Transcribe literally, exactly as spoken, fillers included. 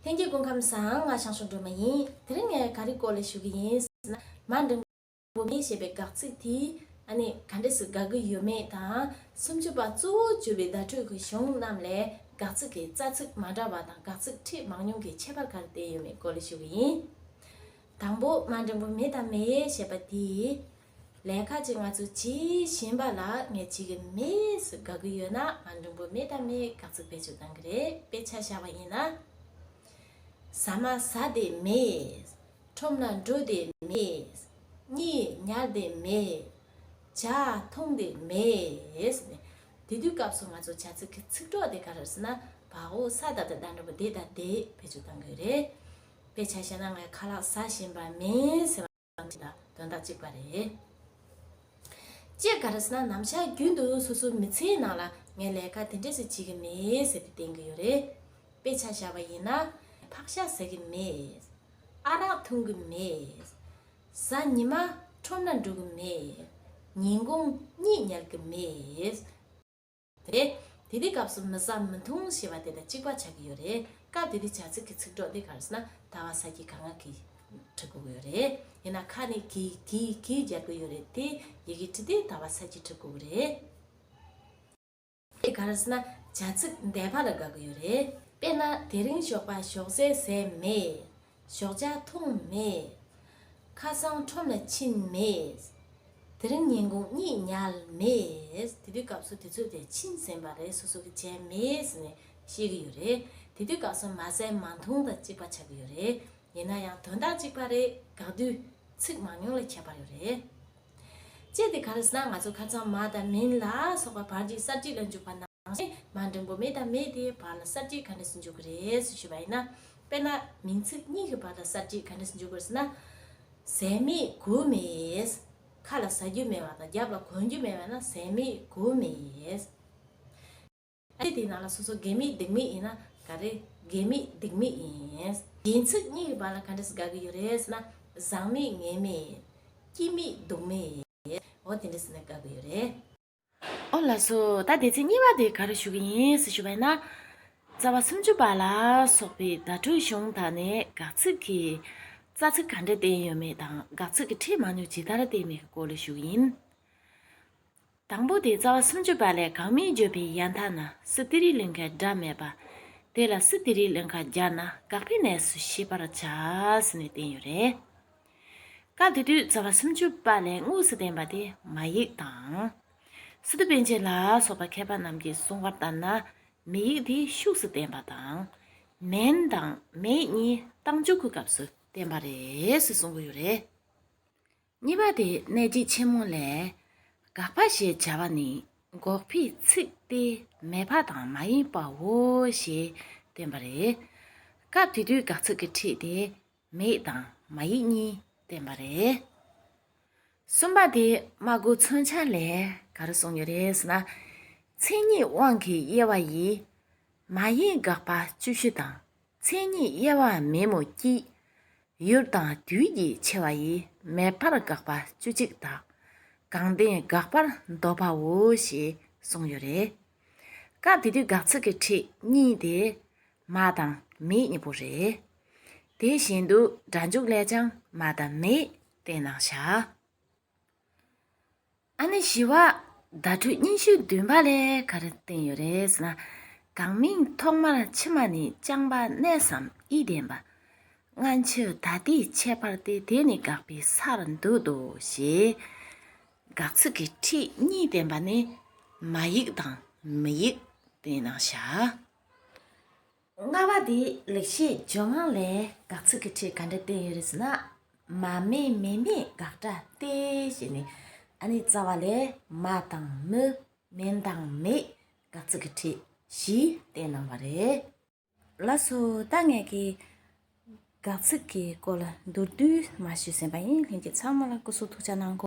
ལྷན་རྒྱས་སྐུ་ཁམས་བཟང་། ང་ཞང་ཞུང་སྒྲོལ་མ་ཡིན། དེ་རིང་ངས་ག་རེ་སྐོར་ལ་ཞུ་གི་ཡིན་ཟེར་ན། མ་འགྲེང་བུ་མེད་ཞེས་པའི་དགག་ཚིག་དེ་ཨ་ནི་ག་འདྲས་སུ་དགག་གི་ཡོད་མེད་དང་། སུམ་ཅུ་པ་གཙོ་བོ་གྱུར་པའི་བརྡ་སྤྲོད་ཀྱི་གཞུང་རྣམས་ལས་དགག་ཚིག་གི་རྩ་ཚིག་མ་འདྲ་བ་དང་། དགག་ཚིག་ཁྲིད་མང་ཉུང་གི་ཁྱད་པར་ག་རེ་བསྟན་ཡོད་མེད་སྐོར་ལ་ཞུ་གི་ཡིན། དང་པོ། མ་འགྲེང་བུ་མེད་དང་མེད་ཞེས་པ་དེ། ལས་ཀ་ཅིག་ང་ཚོ་བྱེད་བཞིན་པ་ལ་ངས་བྱེད་ཀྱི་མེད་ཟེར་དགག་གི་ཡོད་ན། མ་འགྲེང་བུ་མེད་དང་མེད་དགག་ཚིག་བེད་སྤྱོད་གཏང་གི་རེད། དཔེ་ཆ་བཞག་པ་ཡིན་ན། ཟ་མ་ཟ་བསྡད་མེད། ཁྲོམ་ལ་འགྲོ་བསྡད་མེད། གཉིད་ཉལ་བསྡད་མེད། ཇ་འཐུང་བསྡད་མེད། དེ་དུས་སྐབས་སུ་ང་ཚོ་བྱ་ཚིག་གི་ཚིག་གྲོགས་དེ་ག་རེ་རེད་ཟེར་ན། བ་འོག་ས་ད་བཏགས་སྡ་འགྲེང་བུ་བསྡད་དང་བསྡད་བེད་སྤྱོད་གཏང་གི་རེད། དཔེ་ཆ་བཞག་ན། ངས་ཁ་ལག་ཟ་བཞིན་པ་མིན་ཟེར་བ་ཅིག་དང་དོན་དག་གཅིག་པ་རེད། གཅིག་ག་རེ་ཟེར་ན། ནམ་ཞག་རྒྱུན་དུ་སོ་སོའི་མི་ཚེའི་ནང་ལ་ངས་ལས་ཀ་དེ་འདྲས་སེ་བྱེད་ཀྱི་མེད་ཟེར་ཏེ་བསྟན་གྱི་ཡོད་རེད། དཔེ་ཆ་བཞག་པ་ཡིན་ན། ཕག་ཤ་ཟ་གི་མེད། ཨ་རག་འཐུང་གི་མེད། གཟའ་ཉི་མ་ཁྲོམ་ལ་འགྲོ་གི་མེད། ཉིན་གུང་གཉིད་ཉལ་གི་མེད། རེད། དེ་དུས་སྐབས་སུ་མི་ཟ་མི་འཐུང་ཞེས་པ་དེ་དང་གཅིག་པ་ཆགས་ཀྱི་ཡོད་རེད། སྐབས་དེ་དུས་བྱ་ཚིག་གི་ཚིག་གྲོགས་དེ་ག་རེ་ཟེར་ན། ད་བ་ས་ཀྱི་ག་ང་གི་འབྲི་དགོས་ཀྱི་ཡོད་རེད། ཡིན་ན་ཁ་ནས་གི་གི་གི་རྒྱག་གི་ཡོད་རེད། དེ་ཡི་གེ་བྲིས་ཏེ་ད་བ་ས་ཀྱི་འབྲི་དགོས་ཀྱི་རེད། དེ་ག་རེ་ཟེར་ན། བྱ་ཚིག་འདས་པ་ལ་དགག་གི་ཡོད་རེད། དཔེར་ན། དེ་རིང་ཞོགས་པ་ཞོགས་ཟས་ཟས་མེད། ཞོགས་ཇ་འཐུང་མེད། ཁ་སང་ཁྲོམ་ལ་ཕྱིན་མེད། དེ་རིང་ཉིན་གུང་གཉིད་ཉལ་མེད། དེ་དུས་སྐབས་སུ་དུས་ཚོད་དེ་ཕྱིན་ཟིན་པ་རེད། སོ་སོ་གི་བྱས་མེད་ཟེར་ནས་བཤད་ཀྱི་ཡོད་རེད། དེ་དུས་སྐབས་སུ་མ་ཟས་མ་འཐུང་དང་གཅིག་པ་ཆགས་ཀྱི་ཡོད་རེད། ཡིན་ན་ཡང་དོན་དག་གཅིག་པ་རེད། དགག་དུས་ཚིག་མང་ཉུང་ལ་ཁྱད་པར་ཡོད་རེད། གཅིག་དེ་ག་རེ་ཟེར་ན། ང་ཚོ་ཁ་སང་མ་དང་མིན་ལ་སོགས་པ་བར་གྱི་གསར་བྲིས་ལ་འཇུག་པ་ནང་བཞིན། མ་འགྲེང་བུ་མེད་དང་མེད་དེ་བར་ལ་གསར་བྲིས་ག་འདྲས་སེ་འཇུག་གི་རེད་ཟེར་ཞུས་པ་ཡིན་ན། དཔེར་ན། མིང་ཚིག་གཉིས་ཀྱི་བར་ལ་གསར་བྲིས་ག་འདྲས་སེ་འཇུག་གི་རེད་ཟེར་ན། ཟས་མེད་གོས་མེད། ཁ་ལ་ཟ་རྒྱུ་མེད་པ་དང་རྒྱབ་ལ་གོན་རྒྱུ་མེད་པ་ན་ཟས་མེད་གོས་མེད། ཨ་ནི་དེའི་ནང་ལ་སོ་སོ་དགེ་མེད་སྡིག་མེད་ཡིན་ན་ག་རེ། དགེ་མེད་སྡིག་མེད་ཡིན། རྒྱན་ཚིག་གཉིས་ཀྱི་བར་ལ་ག་འདྲས་སེ་དགག་གི་ཡོད་རེད་ཟེར་ན། བཟང་མེད་ངན་མེད། སྐྱིད་མེད་སྡུག་མེད། འོ་དེ་འདྲས་སེ་ནས་དགག་གི་ཡོད་རེད། ཨོ་ལགས་སོ། ད་སྡེ་ཚན་གཉིས་པ་དེ་ག་རེ་ཞུ་གི་ཡིན་ཟེར་ཞུ་བ་ཡིན་ན། རྩ་བ་སུམ་ཅུ་པ་ལ་སོགས་པའི་བརྡ་སྤྲོད་གཞུང་དག་ནས་དགག་ཚིག་གི་རྩ་ཚིག་ག་འདྲ་བསྟན་ཡོད་མེད་དང་། དགག་ཚིག་གི་ཁྲིད་མང་ཉུང་ཇི་ལྟར་བསྟན་མེད་ཀྱི་སྐོར་ལ་ཞུ་གི་ཡིན། དང་པོ་དེ་རྩ་བ་སུམ་ཅུ་པ་ལས། གང་མིང་བརྗོད་པའི་ཡ་མཐའ་ན། སུ་ཏི་རི་ལིང་གའི་སྒྲ་མེད་པ། དེ་ལ་སུ་ཏི་རི་ལིང་ག་སྦྱར་ན་དགག་པའི་གནས་སུ་ཤེས་པར་བྱ་ཟེར་ནས་བསྟན་ཡོད་རེད། སྐབས་དེ་དུས་རྩ་བ་སུམ་ཅུ་པ་ལས་དངོས་སུ་བསྟན་པ་དེ་མ་ཡིག་དང་། སི་ཏུ་པཎ་ཆེན་ལ་སོགས་པ་མཁས་པ་རྣམས་ཀྱིས་གསུངས་པ་ལྟར་ན་མི་ཡིག་དེ་ཤུགས་སུ་བསྟན་པ་དང་། མིང་དང་མེད་གཉིས་རྟགས་འཇུག་གི་སྐབས་སུ་བསྟན་པ་རེད་ཟེར་གསུང་གི་ཡོད་རེད། གཉིས་པ་དེ་གནད་བརྗོད་ཆེན་མོ་ལས། དགག་པ་ཞེས་བྱ་བ་ནི་འགོག་པའི་ཚིག་སྟེ་མེད་པ་དང་མ་ཡིན་པའོ་ཞེས་བསྟན་པ་རེད། སྐབས་དེ་དུས་དགག་ཚིག་གི་ཁྲིད་དེ་མེད་དང་མ་ཡིག་གཉིས་བསྟན་པ་རེད། གསུམ་པ་དེ་སྨྲ་སྒོ་མཚོན་ཆ་ལས་ག་རེ་གསུངས་ཡོད་རེད་ཟེར་ན། མཚན་ཉིད་དབང་གིས་དབྱེ་བ་ཡི། མ་ཡིན་དགག་པ་བཅུ་བཞི་དང་། མཚན་ཉིད་དབྱེ་བ་མེད་མོད་ཀྱི། ཡུལ་དང་དུས་ཀྱིས་ཕྱེ་བ་ཡི། མེད་པར་དགག་པ་བཅུ་གཅིག་དག། གང་ལྡན་དགག་པར་འདོད་པའོ་ཞེས་གསུངས་ཡོད་རེད། སྐབས་དེ་དུས་དགག་ཚིག་གི་ཁྲིད་གཉིས་དེ་མ་དང་མེད་གཉིས་པོ་རེད། དེ་བཞིན་དུ་སྒྲ་འཇུག་ལས་ཀྱང་མ་དང་མེད་བསྟན་གནང་བཞག། ཨ་ནི་བཞི་པ། བརྡ་སྤྲོད་སྙན་ཞུ་བདུན་པ་ལས་ག་རེ་བསྟན་ཡོད་རེད་ཟེར་ན། གང་མིང་ཐོག་མར་ཕྱི་མ་ནི། རྐྱང་པ་གནས་སམ་ཨི་ལྡན་པ། སྔ་ཕྱི་ད་ལྟའི་ཁྱད་པར་ཏེ། དེ་ནི་དགག་པའི་སར་འདོད་དོ་ཞེས། དགག་ཚིག་གི་ཁྲིད་གཉིས་བསྟན་པ་ནི་མ་ཡིག་དང་མི་ཡིག་བསྟན་གནང་བཞག། ལྔ་པ་དེ་ལེགས་བཤད་ལྗོན་དབང་ལས་དགག་ཚིག་གི་ཁྲིད་ག་འདྲ་བསྟན་ཡོད་རེད་ཟེར་ན། མ་མེད་མེད་མེད་དགག་སྒྲ་སྟེ་ཞེས་ནས། ཨ་ནི་རྩ་བ་ལས་མ་དང་མི། མིན་དང་མེད་དགག་ཚིག་གི་ཁྲིད་བཞི་བསྟན་གནང་བ་རེད། ལགས་སོ། ད་ངས་ཀྱི་དགག་ཚིག་གི་སྐོར་ལ་མདོར་བསྡུས་མར་ཞུས་ཟིན་པ་ཡིན། ལྷན་རྒྱས་ཚང་མ་ལ་སྐུ་གཟུགས་ཐུགས་ཅག་གནང་གོ།